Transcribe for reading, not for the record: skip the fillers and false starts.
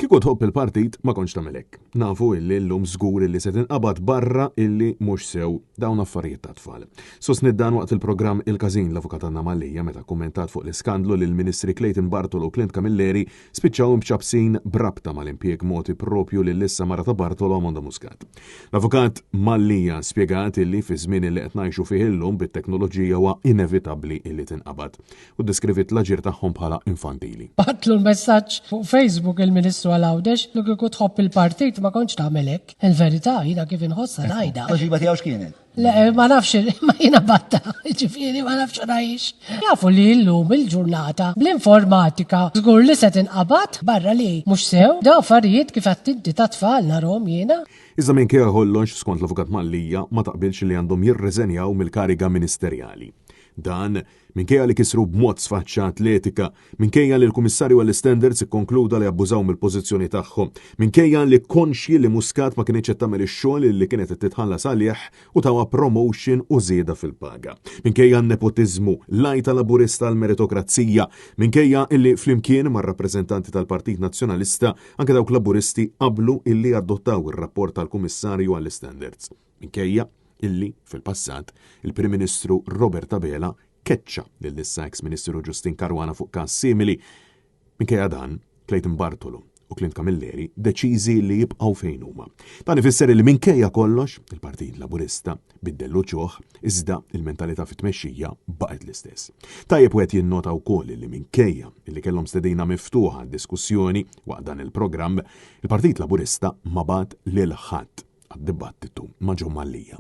Kieku tħobb il-partit ma kontx tagħmel hekk. Nafu illi llum żgur illi se tinqabad barra illi mhux sew dawn affarijiet ta' tfal. Sostniet dan waqt il-programm Il-Każin l-Avukat Anna Mallia meta kkummentat fuq l-iskandlu li l-Ministri Clayton Bartolo u Clint Camilleri spiċċaw imċappsin b'rabta mal-impjieg mogħti propju lil issa mara ta' Bartolo Amanda Muscat. L-Avukat Mallia spjegat illi fi żmien illi qed ngħixu fih illum bit-teknoloġija huwa inevitabbli illi tinqabad. u ddeskriviet l-aġir tagħhom bħala infantili. Bagħatlu l-messaġġ fuq Facebook il-Ministru għal Għawdex li kieku tħobb il-partit ma kontx tagħmel hekk. Il-verità jiena kif inħossha ngħidha. Tweġiba tiegħu x'kienet? Le, ma nafx, ma jiena batta, ġifieri ma nafx ngħix. Jafu li llum il-ġurnata bl-informatika żgur li se tinqabad barra li mhux sew daw affarijiet kif għedt inti ta' tfal narhom jiena. Iżda minkejja kollox, skont l-Avukat Mallia, ma taqbilx li għandhom jirriżenjaw mill-kariga ministerjali. Dan minkejja li kisru b'mod sfaċċat l-etika, minkejja li l-Kummissarju għall-Istandards ikkonkluda li abbużaw mill-pożizzjoni tagħhom, minkejja li konxji li Muscat ma kinitx qed tagħmel ix-xogħol li kienet qed titħallas għalih u tawha promotion u żieda fil-paga. Minkejja n-nepotiżmu, l-għajta Laburista għall-meritokrazija, minkejja illi flimkien mar-rappreżentanti tal-Partit Nazzjonalista anke dawk Laburisti qablu illi adottaw ir-rapport tal-Kummissarju għall-Istandards. Minkejja illi, fil-passat, il-Prim Ministru Robert Abela keċċa lil issa eks Ministru Justyne Caruana fuq każ simili. Minkejja dan, Clayton Bartolo u Clint Camilleri deċiżi li jibqgħu fejn huma. Dan ifisser li minkejja kollox, il-Partit Laburista biddel l-uċuħ, iżda il-mentalità fit-tmexxija baqgħet l-istess. Tajjeb wieħed jinnota wkoll li minkejja li kellhom stedina miftuħa għad-diskussjoni waqt dan il-programm, il-Partit Laburista ma bagħat lil ħadd għad-dibattitu ma' Joe Mallia.